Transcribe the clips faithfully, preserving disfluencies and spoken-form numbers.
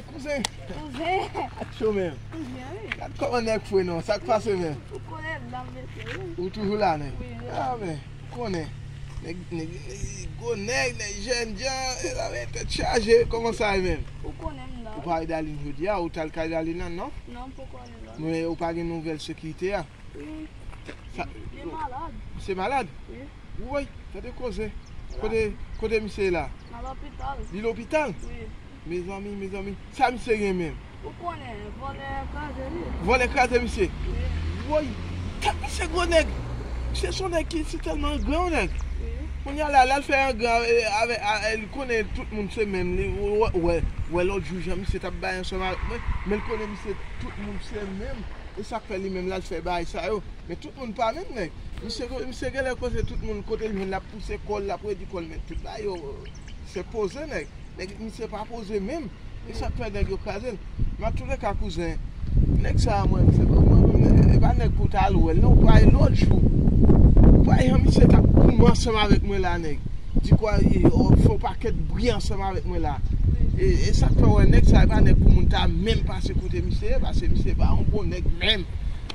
Kouzen. Kouzen. Ak cho menm. Kouzen, wi. Gad kòman nèg fre non. Sa k pase menm? Ou konnen m la, m mesye, wi. Ou toujou la, nèg? Wi, wi. Ah, men, ou konnen. Nèg, nèg, nèg, gwo nèg, nèg jènjan, e la, men, tèt chaje, kòman sa ye menm? Ou konnen m la. Ou pa wè Darline jodi a, ou t al kay Darline nan, non? Non, m poko ale la. Men ou pa gen nouvèl sekirite a? Wi. Sa, li, li malad. Misye malad? Wi. Woy, tande koze. Kote, kote misye ye la? Nan lopital. Li lopital? Wi. Mezanmi, mezanmi. Sa misye gen menm? Ou konnen, vòlè kraze li. Vòlè kraze misye? Wi. Woy, tèt misye gwo nèg. Misye se yon nèg ki se tèlman gran yon nèg. Wi. Kounye a la, l al fè yon gran, e, avè, a, e, li konnen tout moun se menm. Li, wè, wè, wè lòt jou jan misye t ap bay ansanm avèk mwen, men l konnen misye tout moun se menm. E sa k fè li menm l al fè bagay sa yo. Men tout moun pa menm nèg. Misye, misye genlè koze tout moun kote l jwenn l ap pouse kò l, l ap redi kò l, men tout bagay yo se poze nèg. Nèg misye pa poze menm. E sa k fè nèg yo kraze l. Men antouleka kouzen, nèg sa a mwen, se pa, mwen, mwen, e pa nèg pou w ta al wè l non, ou pa e lòt jou. Ou pa e jan misye t ap goumen ansanm avèk mwen la nèg. Di kwa, e, o, fè yon pakèt bri ansanm avèk mwen la. E, e sa k fè w wè nèg sa, e pa nèg pou moun ta menm pase kote misye ye, paske misye pa yon bon nèg menm.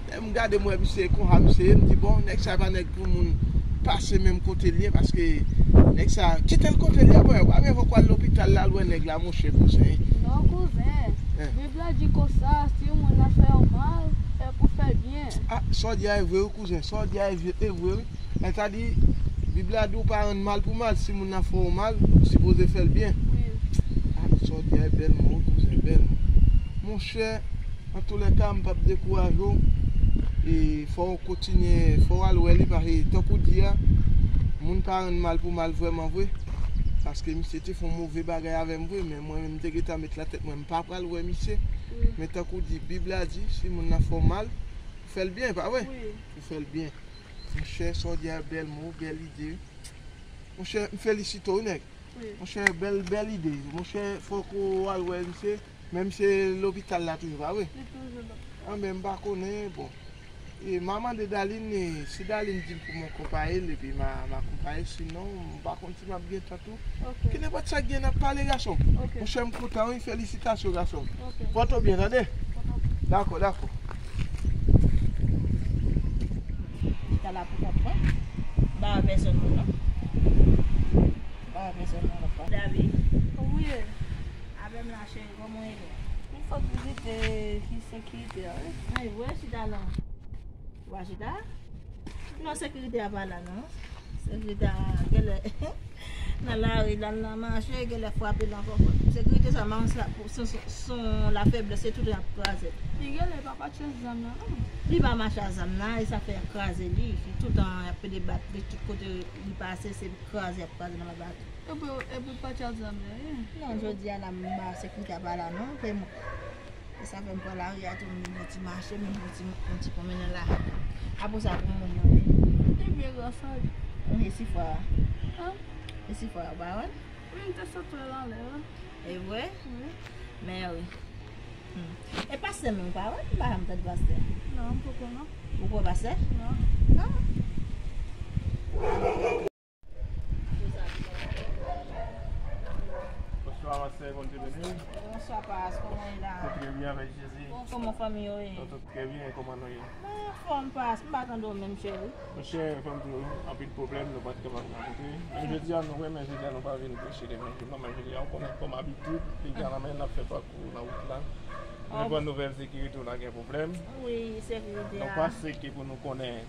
Lè m gade m wè misye konsa misye ye, m di, bon, nèg sa e pa nèg pou moun pase menm kote l ye, paske nèg sa, kite l kote l ye, bon, pa gen fòk w al lopital la, al wè nèg la, monchè, kouzen. Non, kouzen. Bib la di konsa, si yon moun nan fè w mal, fè pou fè l byen. Ah, sa w di a e vre wi, kouzen, sa w di a e vre, e vre wi. Sa di, Bib la di w pa rann mal pou mal. Si moun nan fè w mal, ou sipoze fè l byen. Wi. Ah, sa w di a bèl mo, wi, kouzen, bèl mo. Monchè, antouleka, m p ap dekouraje w. E fò w kontinye, fò w al wè li, paske tankou w di a, moun pa rann mal pou mal vrèman vre. Paske misye te fè yon move bagay avè m vre, men mwen menm, m te gentan met nan tèt mwen, m pa pral wè misye. Wi. Men tankou w di, Bib la di, si moun nan fè w mal, fè l byen, pa vre? Wi. Ou fè l byen. Monchè, sa w di a bèl mo, bèl ide. Monchè, m felisite w, nèg. Wi. Monchè, bèl, bèl ide. Monchè, fòk ou al wè misye. Men misye lopital la toujou, pa vre? Li toujou la. Anben, m pa konnen, bon. E m a mande Darline, e, si Darline di m pou m akonpaye l, epi m a, m akonpaye, sinon, m pa konn si m ap gen tan tou. Ok. Ki nenpòt sa k gen, n ap pale, gason. Ok. Monchè, m kontan, wi, felisitasyon, gason. Ok. Pòte w byen, tande? Pòte w byen. Dakò, dakò. Chita la pou kont mwen. M pa wè pèsòn moun non. M pa wè pèsòn moun non. David. Wi. Avè m la cheri, kòman w ye? M sot vizite fi sekirite a, wi. Ay, wè chita la. Ou pa chita? Non, sekirite a pa la non. Sekirite a genlè nan lari, l al nan mache, genlè frape l ankò. Sekirite sa, m a wè se, se, se, se yon lafeblès, se toutan y ap kraze l. Li genlè pa patche ak zam nan non. Li pa mache ak zam nan, e sa fè y ap kraze li. Li toutan y ap pede bat li, tout kote li pase, se kraze y ap kraze nan labatri. Epi, epi patche ak zam nan, wi. Non, jodi a la, m ba sekirite a pa la non. Fè m E sa fè m pran lari a tou, m vin yon ti mache, m vin yon ti, yon ti pwomennen la. Apre sa, pou moun yo ye. Li byen gran sa wi. Ou ye sifwa a? An? E sifwa a, ou pa wè l? Wi, m te sot wè l anlè a. E vre? Wi. Men wi. Hmm. E pastè menm, ou pa wè l? M pa janm tande pastè. Non, m poko non. Ou poko wè pastè? Non. An? Bonswa, ma sè, Bondye beni w. Bonswa, pas, kòman w ye la? Nou trè byen avèk Jezi. Kòman fanmi yo ye? Nou tout trè byen, kòman nou ye? Nou anfòm, pas, m pa tande w menm, cheri. Monchè, fò m di w, anpil pwoblèm, nou pa t kapab rankontre. Men jodi a, nou renmen jodi a, nou pa vin preche levanjil, non, men jodi a, ou konnen kòm abitid, piga nan men, n ap fè pakou nan wout la. Nou pran nouvèl sekirite w la gen pwoblèm. Wi, sekirite a. Nou pase ke pou nou konnen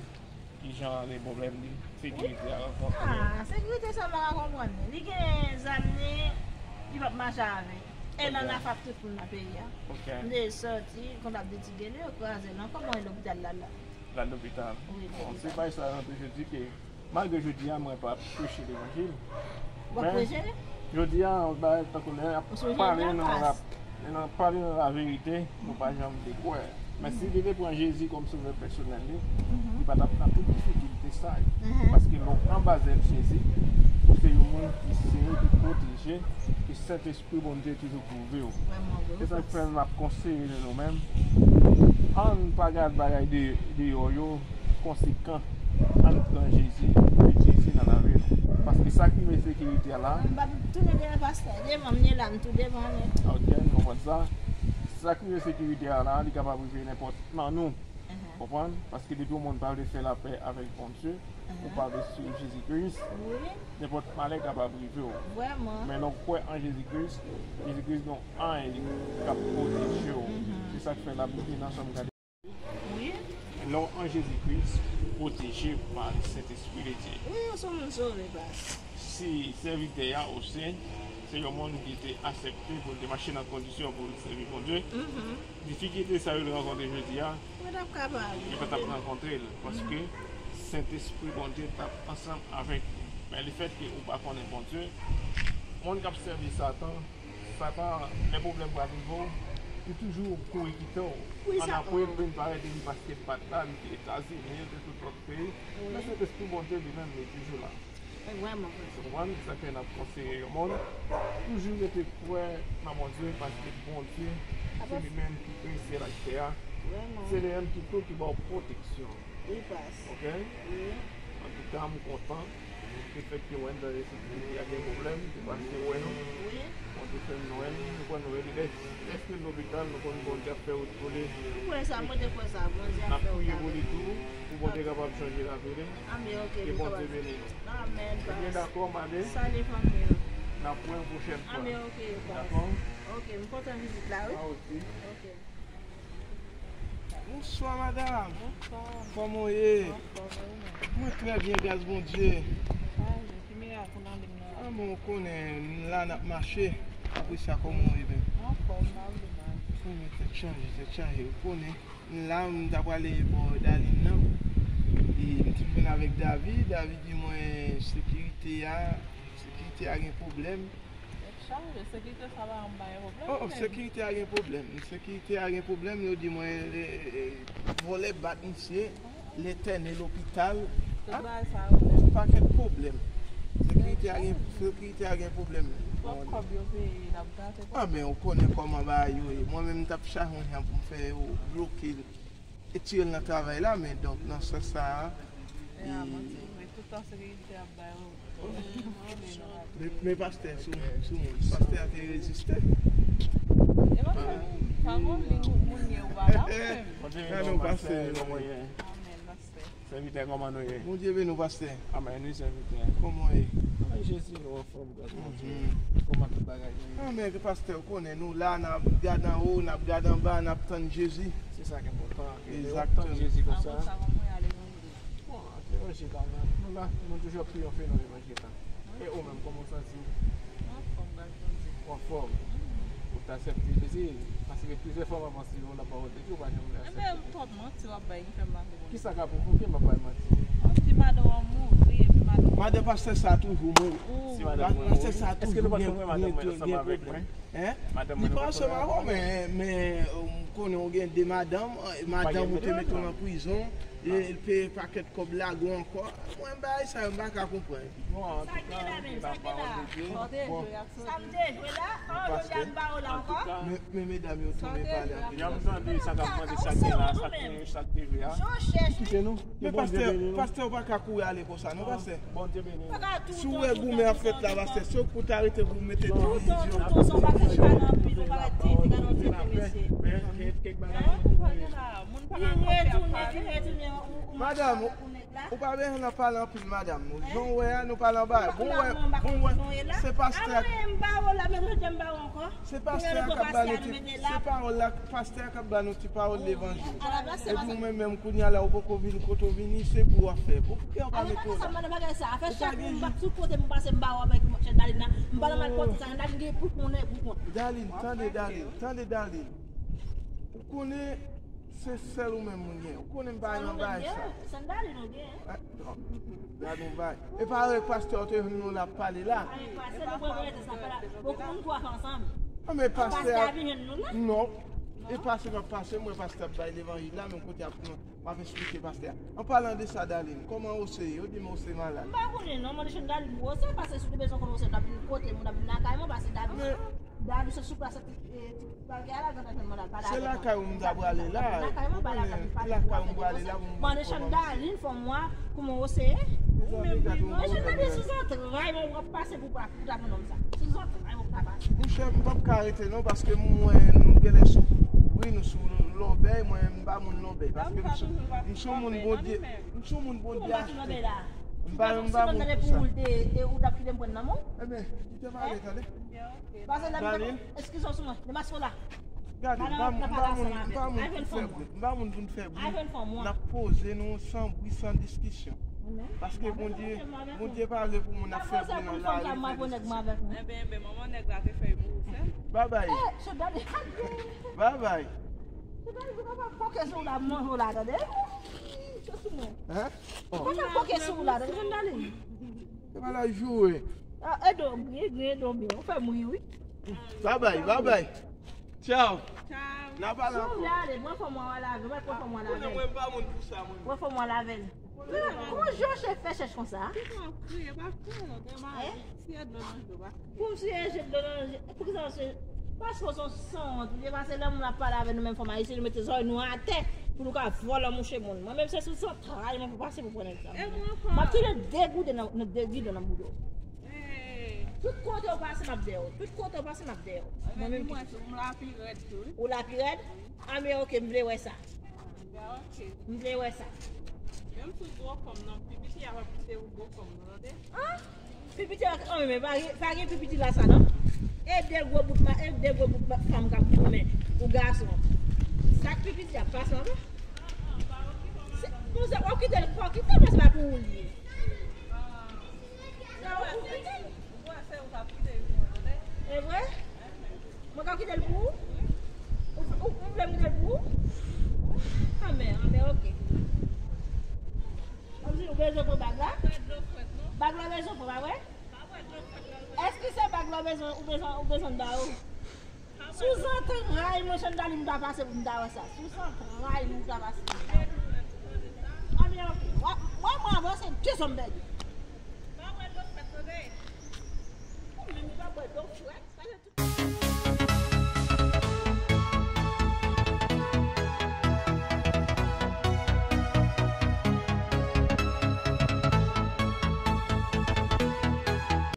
Kijan de pwoblèm li, sekirite a rankontre? Ah, sekirite sa m pa ka konprann li. Li gen zam li, li p ap mache avè l. E nan nafap tout moun nan peyi a. Ok. M te sòti, konn ap detige li, yo kraze l ankò, mwen lopital la la. L al lopital. Wi, lopital. Bon, se bagay sa rantre jodi ke, malgre jodi a mwen p ap preche levanjil, W ap preche? Men, jodi a, yon bagay tankou lè n ap pale nan rap, lè n ap pale nan laverite, nou pa janm vle kwè. Men si li te pran Jezi kòm sovè pèsonèl li, li pa t ap nan tout difikilte sa yo. Paske lè w anba zèl Jezi, ou se yon moun ki sere, ki pwoteje, ke Sentespri Bondye toujou kouvri w. Se sa k fè m ap konseye nou, nou menm, ann pa gad bagay de, deyò yo konsekan. Ann pran Jezi, met Jezi nan lavi nou. Paske sa k rive sekirite a la. M p ap tounen dèyè pastè. Devan m ye la, m tou devan li. Ok, m konprann sa. Sa k rive sekirite a la, li kapab rive nenpòt nan nou. Konprann? Paske depi yon moun pa vle fè lapè avèk Bondye, ou pa vle swiv Jezi Kris, nenpòt malè kapab rive w. Vrèman. Men lè w kwè an Jezi Kris, Jezi Kris gen yon anj k ap pwoteje w. Se sa k fè Labib di nan Sòm kat. Wi. Lè w an Jezi Kris, ou pwoteje pa Sentespri de Dye. Wi, ou se yon moun sove, pas. Si sèvitè a, ou se, se yon moun ki te aksepte pou l te mache nan kondisyon pou l sèvi Bondye, difikilte sa yo l rankontre jodi a, li pa t ap rankontre l, paske Sentespri Bondye t ap ansanm avèk li. Men lefètke ou pa konnen Bondye, moun k ap sèvi Satan, Satan, lè pwoblèm pral rive w, li toujou kouri kite w. Wi, ann sa apre, l vin parèt, li pa t Etazini, li te tout lòt peyi. Men Sentespri Bondye, li menm, li toujou la. Vrèman vre. Ou konprann? Se sa k fè n ap konseye yon moun toujou rete kwè nan Bondye, paske Bondye, se li menm ki kreye syèl ak tè a. Se li menm ki tou ki ba w pwoteksyon. Wi, pas. Ok? Wi. Antouka, m kontan. Lefètke wè n tande si Trinite a gen pwoblèm, se paske wè nou. Wi. Bondye fè n wè l, nou kwè n wè li. Lè, lè l lopital, nou konn Bondye ap fè wout pou li. M kwè sa, mwen te kwè sa, Bondye ap fè wout pou li. N ap priye pou li tou, pou Bondye kapab chanje lavi li. Amèn, ok. Ke Bondye beni nou. Amèn, pas. Ebyen, dakò, m ale. Sali fanmi an. N ap wè yon pwochèn fwa. Amèn, ok, pas. Dakò? Ok, m kontan vizit la, wi. Mwen osi. Ok. Bonswa, madanm. Bonswa. Kòman w ye? Anfòm, e ou menm? Mwen trè byen, gras Bondye. Chaje, ki mirak ou nan men m nan? Ah, bon, ou konnen, n la n ap mache. Apre sa, kòman w ye menm? Anfòm, m pa vle mal. Ou konnen, tèt chaje, tèt chaje. Ou konnen, m la, m ta prale bò Dalin nan. E m te jwenn avèk David. David di mwen, sekirite a, sekirite a gen pwoblèm. Tèt chaje, sekirite sa pa janm bay pwoblèm. Oh, oh, menm. Sekirite a gen pwoblèm. Sekirite a gen pwoblèm, yo di mwen, e, e, e, vòlè bat misye, l entène lopital. Tout bagay sa yo menm. Yon pakèt pwoblèm. Sekirite a gen, sekirite a gen pwoblèm. Twòp kòb yo peye, l ap gate kòb. Ah, men ou konnen kòman bagay yo ye. Mwen menm, m t ap chache yon jan pou m fè yo bloke l. Retire l nan travay la, men donk, nan sans sa a, e, a, mwen di, men tout tan sekirite ap bay, men, men pastè, sou, sou moun, pastè a te reziste. E pa fè moun, pa moun li, moun ye ou pa la ou menm. Gade yon pastè, kòman w ye? Amèn, pastè. Sèvitè, kòman nou ye? Bondye beni w, pastè. Amèn, wi, sèvitè. Kòman w ye? Amèn, Jezi, nou anfòm. Kòman tout bagay yo ye? Ah, men pastè, ou konnen, nou la, n ap gade anwo, n ap gade anba, n ap tann Jezi. Se sa k enpòtan, ke lè w ap tann Jezi konsa. Bon, ak levanjil la, nou la, nou toujou ap triyonfe nan levanjil la. E ou menm, kòman w santi w? Ou anfòm, gras Bondye. Ou anfòm? Ou t aksepte Jezi? Paske plizyè fwa m avanse yon lapawòl de Dye, ou pa janm vle aksepte. Ebyen, twòp manti w ap bay ki fè m pa vle. Kisa k ap pwovoke m ap bay manti? Yon ti madanm an mouri, epi madanm. Madanm pastè sa toujou mouri. Si madanm mwen mouri, èske nou pa t konn wè madanm mwen ansanm avèk mwen? Hein? Li pa ansanm avè w, men, men, ou konnen ou gen de madanm, madanm ou te mete w nan prizon, e, l peye pakèt kòb lage w ankò. Mwen, bagay sa yo, m pa ka konprann. Bon, antouka, lapawòl de Dye. Sa m te jwe la, oh, jodi a m pa wè la ankò. Men, men medam yo tounen pale anpil. Jan m tande sa k ap mande, sa k gen la, sa k gen, sa k te jwe a. Kite nou. Men pastè, pastè, ou pa ka kouri ale konsa, non, pastè. Bondye beni nou. Si w wè goumen ap fèt la, pastè, se w pou ta rete pou w mete divizyon, divizyon. Madanm, ou pa bezwen nan pale anpil, madanm. Jan w wè a, nou pale anpil. Bon, wè, bon, wè, se pastè a, se pastè a k ap ba nou ti, se pawòl la, pastè a k ap ba nou ti pawòl levanjil. Epi ou menm, menm kounye a la, ou poko vini kote w vini, se pou w ap fè. Bon, poukè w pa mete w la? Ou pa gen... Dalin, tande, Dalin, tande, Dalin. Ou konnen se sèl ou menm mwen gen. Ou konnen m pa nan bagay sa. Gade yon bagay. E pa vre, pastè a te jwenn nou la ap pale la. Ah, men pastè a vin jwenn nou la? Non. E pase m ap pase, m wè pastè ap bay levanjil la, menm kote ap pran, m ap esplike pastè a. An palan de sa, Dalin, kòman Ose ye? Yo di m Ose malad. M pa konnen non, mwen te jwenn Dalin pou Ose, paske si w te bezwen konn Ose, w t ap vin kote m, w t ap vin lakay mwen, paske Dalin, Dalin se sou plas, e, Se lakay ou m ta prale la. Mwen, Chandalin fè m wè kouman Ose ye. Ou menm wi, non. Mwen jwenn nan sou zantray mwen, w ap pase pou pa pou ta pran nonm sa. Sou zantray mwen pou ta pase. Monchè, m p ap ka rete non, paske m wè nou genlè sou, wi, nou sou lòbèy, mwen m pa moun lòbèy, paske m sou, m sou moun Bondye, m sou moun Bondye achte. M pa, m pa moun pou sa. Ou t ap kite m pran nan men w? Ebyen, kite m ale, tande. Pase la, eskize w sou mwen, demaske w la. Gade, m pa moun, m pa moun, m pa moun pou n fè bri, m pa moun pou n fè bri. N ap poze nou san bri, san diskisyon. Paske Bondye, Bondye pa vle pou moun ap fè bri nan lari. Enben, enben, manman nèg la te fè l pou ou sèl. Babay. Babay. Fòke sou la, manje w la, tande. Fòke sou la, tande, Sandali. E pa la joure. Ah, e do, griyen, griyen do byen. Ou fè m ri, wi. Babay, babay. Tchao. Tchao. N a pale ankò. Si w vle ale, pran fanm ou a lave, mwen pran fanm ou a lave. Mwen pa moun pou sa, mwen. Pran fanm ou a lave. Kòman jan w fè chèch konsa? Kisa w kriye, pa kriye non, gen mari. Siye dlo nan je w, pa kriye. Pou m siye je dlo nan je, poukisa w siye? Paske w se yon sanwont, ou te pase lè moun ap pale avè nou menm fanm ayisyen, nou mete zòrèy nou atè pou nou ka vòlò mouche moun. Mwen menm se sou zantray mwen pou pase pou pran egzanp. M ap kite de goude nan, nan de gidon nan bouda w. Tout kote w pase, m ap dèyè w. Tout kote w pase, m ap dèyè w. Mwen menm tou. Ou la pi rèd. A, men oke, m vle wè sa. M vle wè sa. Menm sou gwo fanm nan, pi piti a p ap kite ou gwo fanm nan, tande? An? Pi piti a, an, men pa gen, pa gen pi piti la sa, non? E de gwo bout ma, e de gwo bout ma, fanm k ap goumen pou gason. Sa k pi piti a pase anvan. Se, konsa, w ap kite l, fò w kite l, paske pa pou ou li ye. Sa w ap kite l. E vre? Mwen ka kite l pou ou? Ou, ou, ou vle m kite l pou ou? Anben, anben, oke. Kòmsi ou bezwen pran bag la? Bag la bezwen pran, pa vre? Èske se bag la ou bezwen, ou bezwen, ou bezwen m ba ou? Sou zantray mwen, Sandali, m ta pase pou m ta wè sa. Sou zantray mwen, m ta pase pou m ta wè. Anben, oke. Wè, wè mwen avanse, de zòm bèg. Pa bwè dlo frèt, tande. Ou menm ou pa bwè dlo frèt.